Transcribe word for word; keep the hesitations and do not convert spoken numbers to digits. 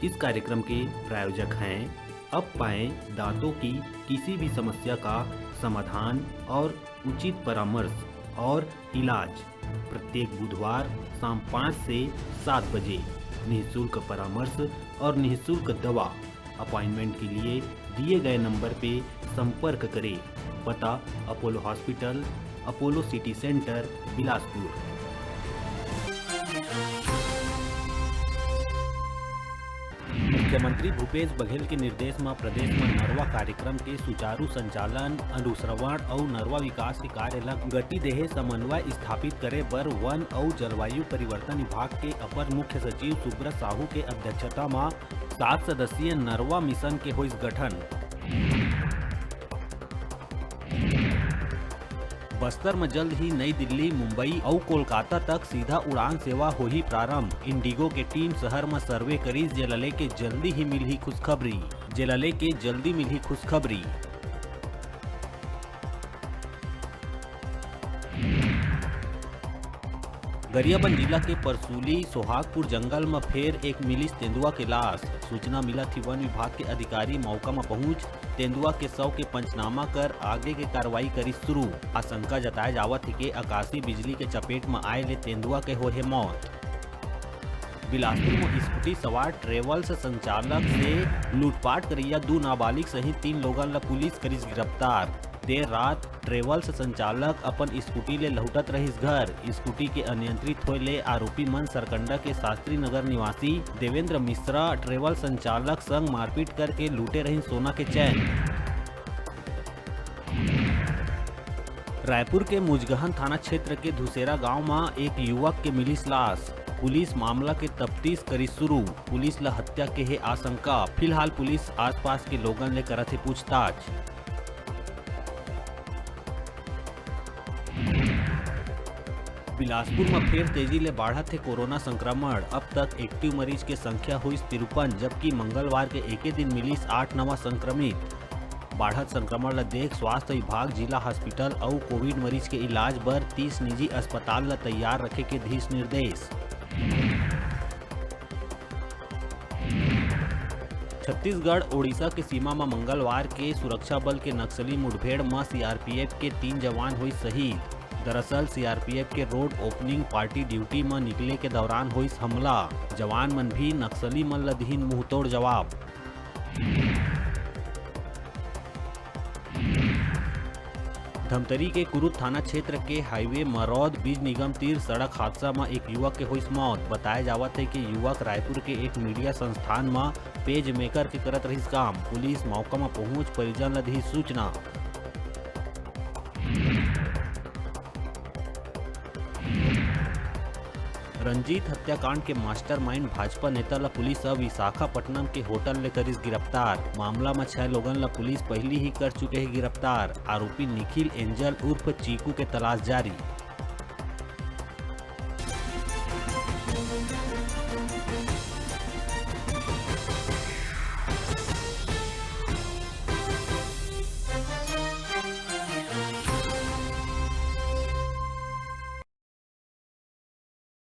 इस कार्यक्रम के प्रायोजक हैं अब पाएं दांतों की किसी भी समस्या का समाधान और उचित परामर्श और इलाज। प्रत्येक बुधवार शाम पाँच से सात बजे निःशुल्क परामर्श और निःशुल्क दवा। अपॉइंटमेंट के लिए दिए गए नंबर पे संपर्क करें। पता: Apollo hospital, Apollo city centre, Bilaspur. मुख्यमंत्री भूपेश बघेल के निर्देश म प्रदेश म नरवा कार्यक्रम के सुचारू संचालन, अनुश्रवण अउ नरवा विकास के कार्य ल गति देहे समन्वय स्थापित करे बर वन अउ जलवायु परिवर्तन विभाग के अपर मुख्य सचिव सुब्रत साहू के अध्यक्षता म सात सदस्यीय नरवा मिशन के होइस गठन। बस्तर म जल्द ही नई दिल्ली, मुंबई अउ कोलकाता तक सीधा उड़ान सेवा होही प्रारंभ। इंडिगो के टीम शहर म सर्वे करिस, जेला लेके जल्दी ही मिलही खुशखबरी, जेला लेके जल्दी मिलही खुशखबरी। गरियाबंद जिला के परसूली सोहागपुर जंगल म फेर एक मिलिस तेंदुआ के लाश। सूचना मिलत ही वन विभाग के अधिकारी मौका म पहुंच तेंदुआ के शव के पंचनामा कर आगे के कार्रवाई करिस शुरू। आशंका जताए जावत हे के आकाशीय बिजली के चपेट म आए ले तेंदुआ के होहे मौत। बिलासपुर म स्कूटी सवार ट्रेवल्स संचालक से लूटपाट करइया दू नाबालिग सहित तीन लोगन ल पुलिस करिस गिरफ्तार। देर रात ट्रेवल्स संचालक अपन स्कूटी ले लहुटत रहिस घर। स्कूटी के अनियंत्रित होए ले आरोपी मन सरकंडा के शास्त्री नगर निवासी देवेंद्र मिश्रा ट्रेवल्स संचालक संग मारपीट करके लूटे रहिन सोना के चैन। रायपुर के मुजगहन थाना क्षेत्र के धुसेरा गांव म एक युवक के मिलिस लाश। पुलिस मामला के तफ्तीश करिस शुरू। पुलिस ल हत्या के हे आशंका। फिलहाल पुलिस आसपास के लोगन ले करत हे पूछताछ। बिलासपुर म फेर तेजी ले बाढ़त हे कोरोना संक्रमण। अब तक एक्टिव मरीज के संख्या होइस तिरपन, जबकि मंगलवार के एके दिन मिलिस आठ नवा संक्रमित। बाढ़त संक्रमण ल देख स्वास्थ्य विभाग जिला हॉस्पिटल अउ कोविड मरीज के इलाज बर तीस निजी अस्पताल ल तैयार रखे के दिस निर्देश। छत्तीसगढ़ ओडिशा के सीमा म मंगलवार के सुरक्षा बल के नक्सली मुठभेड़ म सीआरपीएफ के तीन जवान होइस शहीद। दरअसल सीआरपीएफ के रोड ओपनिंग पार्टी ड्यूटी म निकले के दौरान होइस हमला। जवान मन भी नक्सली मन ल दिहिन मुंहतोड़ जवाब। धमतरी के कुरुद थाना क्षेत्र के हाईवे मरौद बीज निगम तीर सड़क हादसा म एक युवक के होइस मौत। बताए जावत हे कि युवक रायपुर के एक मीडिया संस्थान म पेज मेकर के करत रहिस काम। पुलिस मौका म पहुंच परिजन ल दिहिस सूचना। रंजीत हत्याकांड के मास्टरमाइंड भाजपा नेता ल पुलिस ह विशाखापट्टनम के होटल ले करिस गिरफ्तार। मामला म छह लोगन ल पुलिस पहिली ही कर चुके हे गिरफ्तार। आरोपी निखिल एंजल उर्फ चीकू के तलाश जारी।